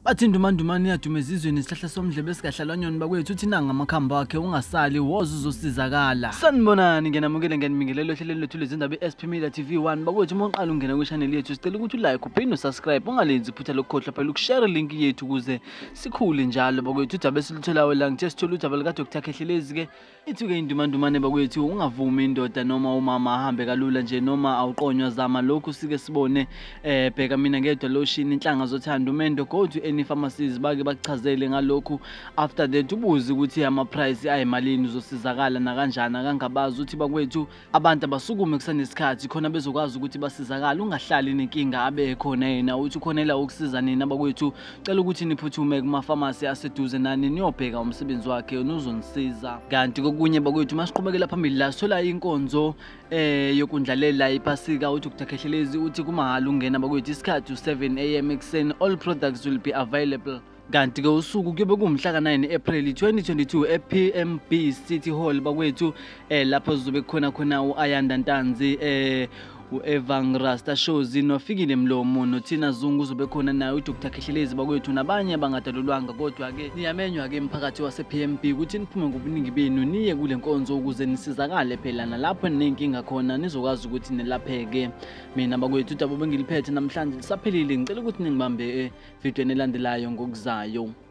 Bathi indumandumane iyaduma ezizweni isihlahla somdlebe esigahlalwa nyoni bakwethu uthi nanga amakhambi akhe ungasali woza uzosizakala. Sanibonani ngiyanamukela ngiyanibingelela ohlelweni lwethu lwezindaba i-SP Media TV 1 bakwethu uma uqala ungena kwi-channel yethu sicela ukuthi ulike uphinde usubscribe ungalenzi iphutha lokukhohlwa phela ukushare link yethu ukuze sikhule njalo bakwethu udaba esilutholayo la ngithe sithole udaba lika-Dr Khehlelezi ke Ithi-ke indumandumane bakwethu ungavumi indoda noma umama ahambe kalula nje noma awuqonywa zama lokhu sike sibone eh bheka mina ngedwa lotion inhlanga zothando umendo go to any pharmacies bake bakuchazele ngalokhu after that ubuze ukuthi ama price ayimalini uzosizakala nakanjani akangabazi uthi bakwethu Abantu abasukume kusanesikhathi khona bezokwazi ukuthi basizakale, ungahlali nenkinga abe ekhona yena uthi ukhonela ukusiza nina bakwethu. Cela ukuthi niphuthume kumafamasi aseduze nani niyobheka umsebenzi wakhe nozonisiza. Kanti kokunye bakwethu masiqhubekela phambili la sithola inkonzo eh yokundlalela iphasika uthi Dr Khehlelezi uthi kumahhala ungena bakwethu isikhathi u7 am ekuseni all products will be available. Kanti-ke usuku kuyobe kuwumhla ka-9 April 2022 e-PMB City Hall bakwethu eh lapho zizobe kukhona khona u-Ayanda Ntanzi eh u-Evang Rasta Shozi noFikile Mlomo noThina Zungu uzobe khona naye uDr Khehlelezi bakwethu nabanye abangadalulwanga kodwa-ke niyamenywa-ke emphakathi wase-PMB ukuthi niphume ngobuningi benu niye kule nkonzo ukuze nisizakale phela nalapho ninenkinga khona nizokwazi ukuthi nelapheke mina bakwethu udaba obengiliphethe namhlanje lisaphelile ngicela ukuthi ningibambe eh, Vidweni elandelayo ngokuzayo.